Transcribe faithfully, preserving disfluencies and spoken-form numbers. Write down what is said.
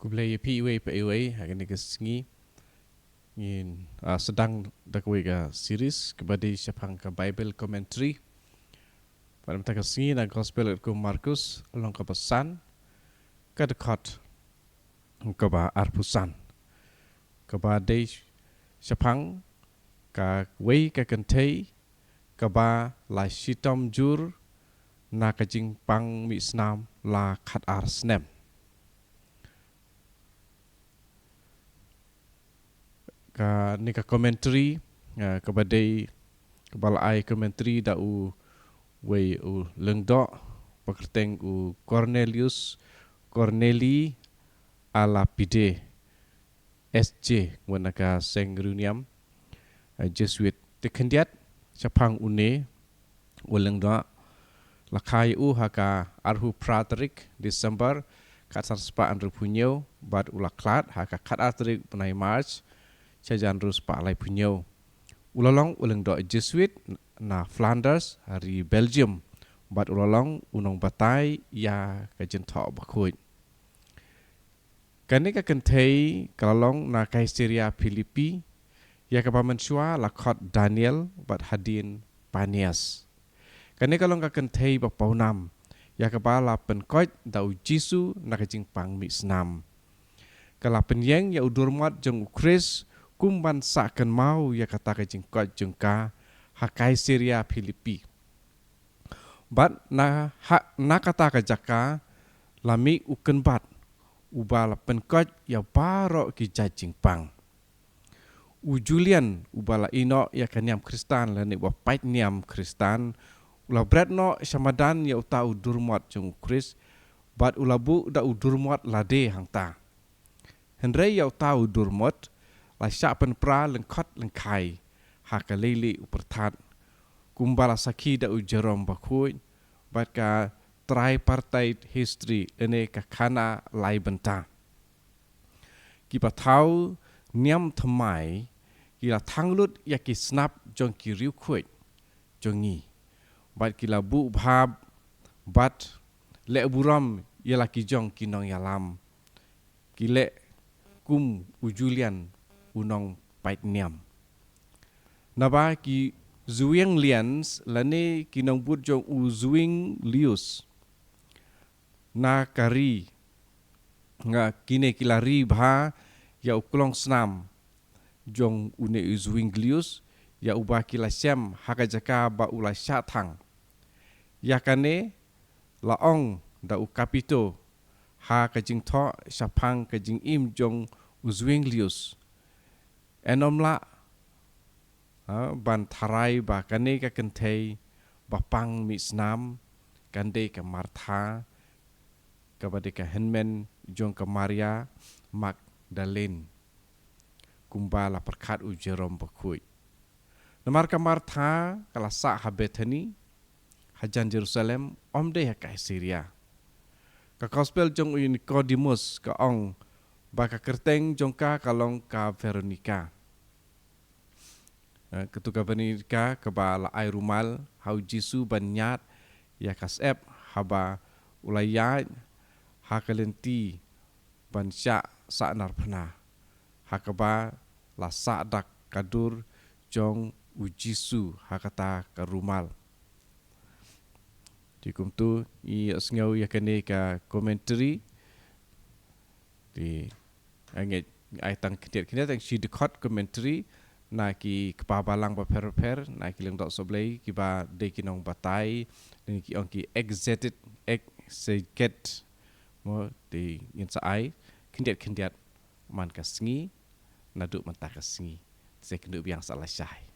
Khublei ïa phi iwei pa iwei, ha kane ka sngi ngin, ah, sdang da kawei ka series kaba dei shaphang ka Bible commentary. Bad mynta ka sngi na Gospel katkum Markus, lynnong kaba san, ka dkhot kaba arphew san, kaba dei shaphang kawei ka kynthei kaba la shitom jur na ka jingpang mih snam la khatar snem. Kane ka commentary, ah, kaba dei, kaba la ai commentary da uwei u lyngdoh ba kyrteng u Cornelius Corneli a Lapide, S J, wat na ka seng riewniam, ah, Jesuit. Te khyndiat shaphang une u lyngdoh, la kha ïa u ha ka arphew phra tarik December, khatsan spah hynriewphew hynñiew, bad u la khlad ha ka khatar tarik bnai March, shihajar hynriewspah laiphew hynñiew. U la long u lyngdoh Jesuit na Flanders, ha ri Belgium, bad u la long u nongbatai ïa ka Jingthoh Bakhuid. Kane ka kynthei ka la long na Caesarea Philippi, ïa kaba mynshuwa la khot Daniel bad hadien Panias. Kane ka long ka kynthei ba pawnam, ïa kaba la pynkoit da u Jisu na ka jingpang mih snam. Ka la pynïeng ïa u durmot jong u Khrist kum ban sah kynmaw ïa kata ka jingkoit jong ka ha Caesarea Philippi. Bad na ha, na kata ka jaka la mih u kynbat uba la pynkoit ïa baroh ki jait jingpang. U Julian, uba la ïehnoh ïa ka niam Khristan lane uba pait niam Khristan, u la bret noh sha madan ïa uta u durmot jong u Khrist, bad u la buh da u durmot lade hangta. Hynrei ïa uta u durmot la shah pynpra lyngkhot lyngkhai ha ka leilieh u pyrthat, kumba la sakhi da u Jerome Bakhuid bad ka tripartite history, lane ka khana lai bynta. Kiba thaw niam thymmai ki la thang lut ïa ki snap jong ki riewkhuid jong ngi, bad ki la buh bha bad leh burom ïa la ki jong ki nongïalam, ki leh kum u Julian u nongpait niam. Naba ki Zwinglians lane ki nongbud jong u Zwinglius na ka ri, nga kine ki la ri bha ïa u klongsnam jong une u Zwinglius, ïa uba ki la shem ha ka jaka ba u la shah thang. Ïa kane la ong da u Capito ha ka jingthoh shaphang ka jingim jong u Zwinglius. Yn ym lah, ha, ban tharai ba kane ka kynthei ba pang mih snam kan dei ka Martha, kaba dei ka hynmen jong ka Maria Magdalene, kumba la pyrkhat u Jerome Bakhuid. Namar ka Martha ka la sah ha Bethany, hajan Jerusalem, ym dei ha Caesarea. Ka Gospel jong u Nicodemus ka ong ba ka kyrteng jong ka ka long ka Veronica. Eh, katu ka Veronica kaba la ai rumal ha u Jisu ban ñiad ïa ka syep haba u la ïaid ha ka lynti ban shah sahnarphna, ha kaba la sah dak ka dur jong u Jisu ha kata ka rumal. Te kumtu ngi ïohsngew ïa kane ka commentary. Te nga ngeit ai tang khyndiat khyndiat tang shi dkhot commentary na ki kpa balang bapher bapher, na ki lyngdoh sohblei kiba dei ki nongbatai, na ki ong ki exeget, exeget. Mo, te ngin sa ai khyndiat khyndiat man ka sngi, naduh mynta ka sngi. Te sa ïakynduh biang sa lashai.